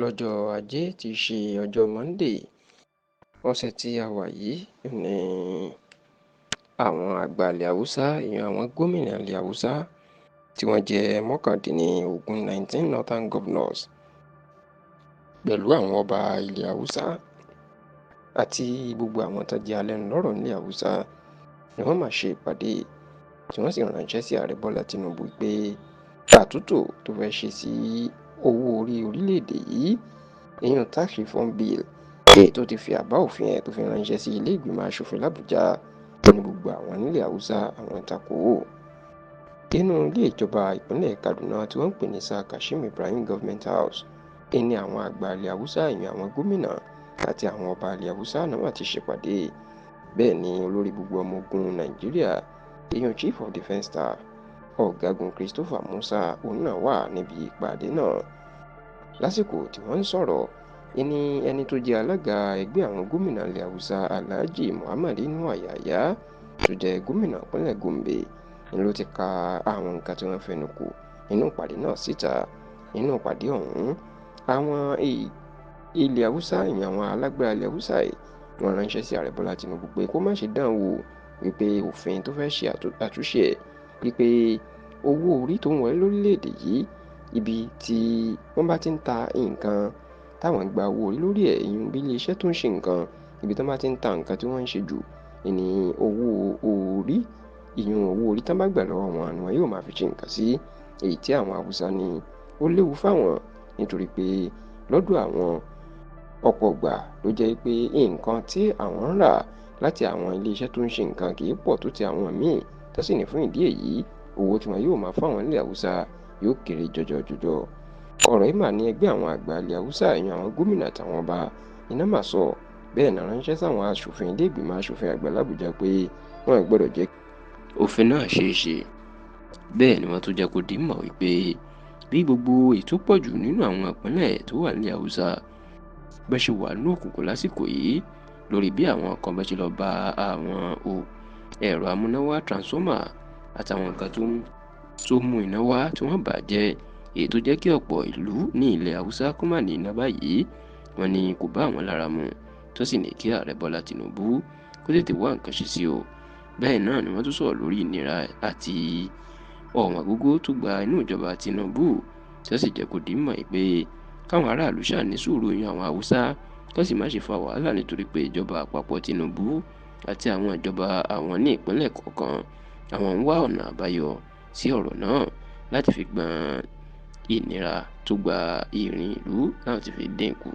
Lọ́jọ́ Ajé tí í ṣe ọjọ́ Monday ọ̀sẹ̀ tí a wà yìí ní àwọn àgbà ilẹ̀ Haúsá, ìyẹn àwọn gómìnà ilẹ̀ Haúsá tí wọ́n jẹ́ 19, 19 northern governors, pẹ̀lú àwọn ọba ilẹ̀ Haúsá àti gbogbo àwọn tó jẹ́ alẹ́nulọ́rọ̀ nílẹ̀ Haúsá ni wọ́n máa ṣe ìpàdé, tí wọ́n sì ránṣẹ́ sí Ààrẹ Bọ́lá Tinubu pé àtúntò tó fẹ́ ṣe sí owó orí orílẹ̀-èdè yìí, ìyẹn tax reform bill, èyí tó ti fi àbá òfin ẹ̀ tó fi ránṣẹ́ sí ilé ìgbìmọ̀ asòfin l'Àbújá, tó ní gbogbo àwọn nílẹ̀ Haúsá àwọn takò ó. Inú ilé ìjọba ìpínlẹ̀ Kaduna tí wọ́n ń pè ní Sir Kashim Ibrahim Government House ní àwọn àgbà ilẹ̀ Haúsá, ìyẹn àwọn gómìnà àti àwọn ọba ilẹ̀ Haúsá náà wà ti ṣèpàdé. Bẹ́ẹ̀ ni olórí gbogbo ọmọ ogun Nàìjíríà, ìyẹn Chief of Defence Staff, Ọ̀gágun Christopher Musa, òun náà wà níbi ìpàdé náà. Lásìkò tí wọ́n ń sọ̀rọ̀ ní ẹni tó jẹ́ alága ẹgbẹ́ àwọn gómìnà ilẹ̀ Haúsá, Alhaji Muhammad Inuwa Yahaya, tó jẹ́ gómìnà ìpínlẹ̀ Gombe, ni ló ti ka àwọn nǹkan tí wọ́n fẹnu kò nínú ìpàdé náà síta. Nínú ìpàdé ọ̀hún, àwọn ilẹ̀ Haúsá, ìyẹn àwọn alágbára ilẹ̀ Haúsá yìí, wọ́n ránṣẹ́ sí Ààrẹ Bọ́lá Tinubu pé kó má ṣe dán wò wípé òfin tó fẹ́ ṣe àtúnṣe ẹ̀, wípé owó orí tó ń wọlé lórílẹ̀‐èdè yìí, ibi tí wọ́n bá ti ń ta nǹkan táwọn gba owó orí lórí ẹ̀, ìyẹn bí iléeṣẹ́ tó ń ṣe nǹkan, ibi tí wọ́n bá ti ń ta nǹkan tí wọ́n ń ṣe jù ní owó orí, ìyẹn owó orí tán bá gbà lọ́wọ́ wọn ni wọn yóò máa fi ṣe nǹkan sí. Èyí tí àwọn Haúsá ní ó léwu fáwọn, nítorí pé lọ́dọ̀ àwọn ọ̀pọ̀ ìgbà ló jẹ́ pé nǹkan tí àwọn ń rà láti àwọn iléeṣẹ́ tó ń ṣe nǹkan kì í pọ̀ tó ti àwọn míì, tó sì ní fún ìdí èyí owó tí wọn yóò máa fáwọn ilẹ̀ Haúsá yóò kéré jọjọ jọjọ. Ọ̀rọ̀ yìí mà ní ẹgbẹ́ àwọn àgbà ilẹ̀ Haúsá, ìyẹn àwọn gómìnà àtàwọn ọba iná mà sọ bẹ́ẹ̀ náà ránṣẹ́ sáwọn aṣòfin ilé ìgbìmọ̀ aṣòfin àgbà l'Àbújá pé wọ́n gbọ́dọ̀ jẹ́ òfin náà ṣeé ṣe. Bẹ́ẹ̀ ni wọ́n tún jẹ́ kó di mọ̀ wípé bí gbogbo ètò pọ̀jù nínú àwọn ìpínlẹ̀ tó wà nílẹ̀ Haúsá bá ṣe wà ní òkùnkùn lásìkò yìí lórí bí àwọn kan bá ṣe lọ bá àwọn ẹ̀rọ amúnáwá transformer àtàwọn nǹkan tó mú iná wá tí wọ́n bàjẹ́, èyí tó jẹ́ kí ọ̀pọ̀ ìlú ní ilẹ̀ Haúsá kó má ní iná báyìí, wọ́n ní kò bá àwọn lára mu, tó sì ní kí Ààrẹ Bọ́lá Tinubu kó tètè wá nǹkan ṣe sí o. Bẹ́ẹ̀ náà ni wọ́n tún sọ̀rọ̀ lórí ìnira àti ọ̀wọ́n gógó tó gba inú ìjọba Tinubu, tó sì jẹ́ kó di mọ̀ pé káwọn aráàlú ṣáà ní sùúrù yan àwọn Haúsá, kó sì má ṣe fa wàhálà, nítorí pé ìjọba àpapọ̀ Tinubu àti àwọn ìjọba àwọn ní ìpínlẹ̀ kọ̀ọ̀kan àwọn ń wá ọ̀nà àbáyọ sí ọ̀rọ̀ náà láti fi gbọ́n ìnira tó gba ìrìn ìlú láti fi dínkù.